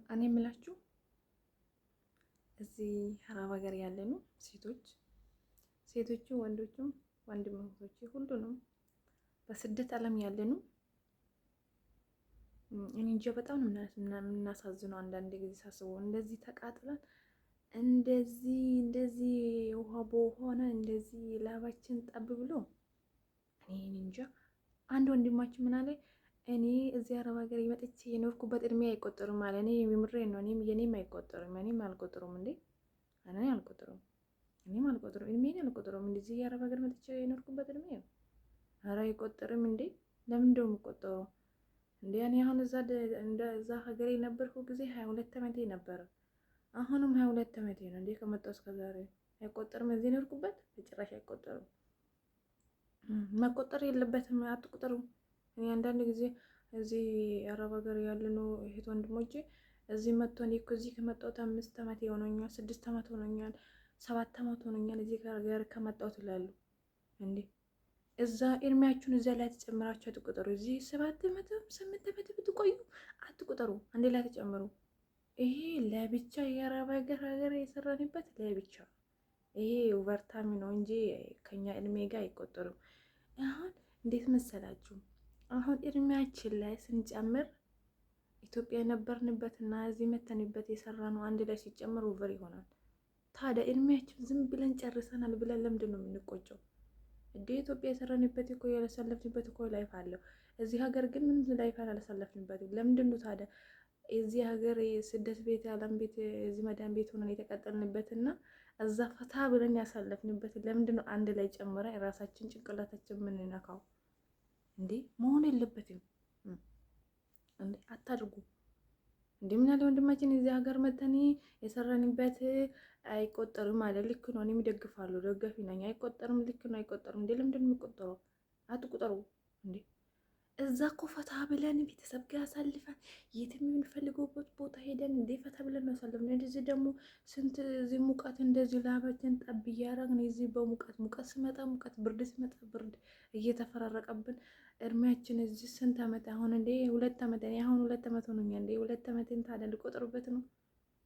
እኔ የምላችሁ እዚህ አረብ ሀገር ያለነው ሴቶች ሴቶቹ ወንዶቹም ወንድም እህቶቼ ሁሉንም በስደት ዓለም ያለነው እኔ እንጃ በጣም ነው የምናሳዝነው። አንዳንድ ጊዜ ሳስበው እንደዚህ ተቃጥለን እንደዚህ እንደዚህ ውሃ በሆነ እንደዚህ ላባችን ጠብ ብሎ እኔ እንጃ። አንድ ወንድማችን ምን አለ፣ እኔ እዚህ አረብ ሀገር መጥቼ የኖርኩበት እድሜ አይቆጠሩም አለ። እኔ የምሬን ነው። እኔም የኔም አይቆጠሩም፣ እኔም አልቆጥሩም። እንዴ እኔ አልቆጥሩም፣ እኔም አልቆጥሩም፣ እድሜን አልቆጥሩም። እንደዚህ የአረብ ሀገር መጥቼ የኖርኩበት እድሜ ነው። ኧረ አይቆጠርም እንዴ! ለምን እንደው የሚቆጠረው እንዴ? እኔ አሁን እዛ እዛ ሀገሬ የነበርኩ ጊዜ 22 ዓመቴ ነበረ። አሁንም 22 ዓመቴ ነው። እንዴ ከመጣሁ እስከ ዛሬ አይቆጠርም። እዚህ የኖርኩበት በጭራሽ አይቆጠርም። መቆጠር የለበትም። አትቁጠሩ። እኔ አንዳንድ ጊዜ እዚህ አረብ ሀገር ያለነው እህት ወንድሞቼ እዚህ መጥቶ እኔ እኮ እዚህ ከመጣሁት 5 ዓመት ሆኖኛል፣ 6 ዓመት ሆኖኛል፣ 7 ዓመት ሆኖኛል እዚህ ሀገር ከመጣሁት ይላሉ። እንዴ እዛ እድሜያችሁን እዛ ላይ ተጨምራችሁ አትቁጠሩ። እዚህ 7 ዓመትም 8 ዓመት ብትቆዩ አትቁጠሩ፣ አንዴ ላይ ተጨምሩ። ይሄ ለብቻ የአረብ ሀገር የሰራንበት ለብቻ ይሄ overtime ነው እንጂ ከኛ እድሜ ጋር አይቆጠሩም። አሁን እንዴት መሰላችሁ? አሁን እድሜያችን ላይ ስንጨምር ኢትዮጵያ የነበርንበትና እዚህ መተንበት የሰራነው አንድ ላይ ሲጨምር over ይሆናል። ታዲያ እድሜያችን ዝም ብለን ጨርሰናል ብለን ለምንድን ነው የምንቆጨው? እንደ ኢትዮጵያ የሰራንበት እኮ ያላሳለፍንበት እኮ life አለው። እዚህ ሀገር ግን ምንም life አላሳለፍንበትም። ለምንድን ነው ታዲያ እዚህ ሀገር ስደት ቤት ዓለም ቤት እዚህ መዳን ቤት ሆነን የተቀጠልንበትና እዛ ፈታ ብለን ያሳለፍንበት ለምንድን ነው አንድ ላይ ጨምረን ራሳችን ጭንቅላታችን የምንነካው? እንዴ መሆን የለበትም። እንዴ አታድርጉ። እንዴ ምን ያለ ወንድማችን እዚህ ሀገር መተን የሰራንበት አይቆጠርም አለ። ልክ ነው። እኔም እደግፋለሁ፣ ደጋፊ ነኝ። አይቆጠርም፣ ልክ ነው፣ አይቆጠርም። እንዴ ለምንድን ነው የሚቆጠረው? አትቁጠሩ እንዴ እዛ እኮ ፈታ ብለን ቤተሰብ ጋር አሳልፈን የትም የምንፈልገውበት ቦታ ሄደን እንዴ ፈታ ብለን ነው ያሳለፍነው። እንደዚህ ደግሞ ስንት እዚህ ሙቀት እንደዚህ ላባችን ጠብ እያደረግን እዚህ በሙቀት ሙቀት ስመጣ ሙቀት፣ ብርድ ስመጣ ብርድ እየተፈራረቀብን እድሜያችን እዚህ ስንት ዓመት አሁን እንዴ 2 ዓመት እኔ አሁን 2 ዓመት ሆኖኛል። እንዴ 2 ዓመቴን ታዲያ ልቆጥርበት ነው?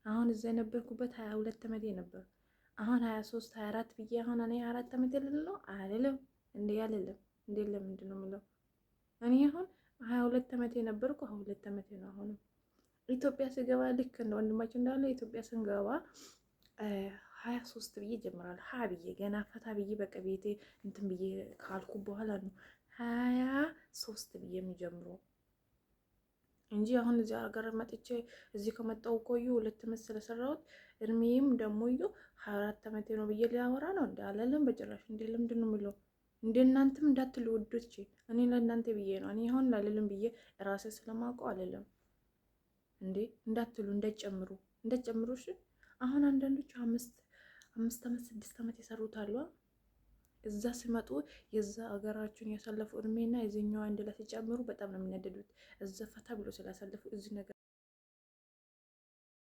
አሁን እዛ የነበርኩበት 22 ዓመቴ ነበር። አሁን 23 24 ብዬ አሁን እኔ 4 ዓመቴ ልል ነው አልልም። እንዴ አልልም። እንዴ ለምንድን ነው የምለው? እኔ አሁን 22 ዓመቴ ነበርኩ። 22 ዓመቴ ነው አሁንም። ኢትዮጵያ ስገባ ልክ እንደ ወንድማችን እንዳለ ኢትዮጵያ ስንገባ 23 ብዬ ጀምራለሁ። ሀ ብዬ ገና ፈታ ብዬ በቃ ቤቴ እንትን ብዬ ካልኩ በኋላ ነው 23 ብዬ የሚጀምረው እንጂ አሁን እዚህ ሀገር መጥቼ እዚህ ከመጣሁ ቆዩ 2 ዓመት ስለሰራሁት እድሜም ደግሞ እዩ 24 ዓመቴ ነው ብዬ ሊያወራ ነው እንደ አለለም በጭራሽ። እንደ ለምንድን ነው የምለው? እንደ እናንተም እንዳትሉ ውዶቼ፣ እኔ ለእናንተ ብዬ ነው። እኔ አሁን ላልልም ብዬ ራሴ ስለማውቀው አልልም። እንዴ እንዳትሉ፣ እንዳትጨምሩ፣ እንዳትጨምሩ። እሺ አሁን አንዳንዶቹ 5 ዓመት 6 ዓመት የሰሩት አሉ። እዛ ሲመጡ የዛ ሀገራቸውን ያሳለፉ እድሜና የዚህኛው አንድ ላይ ሲጨምሩ በጣም ነው የሚናደዱት። እዛ ፈታ ብሎ ስላሳለፉ እዚህ ነገር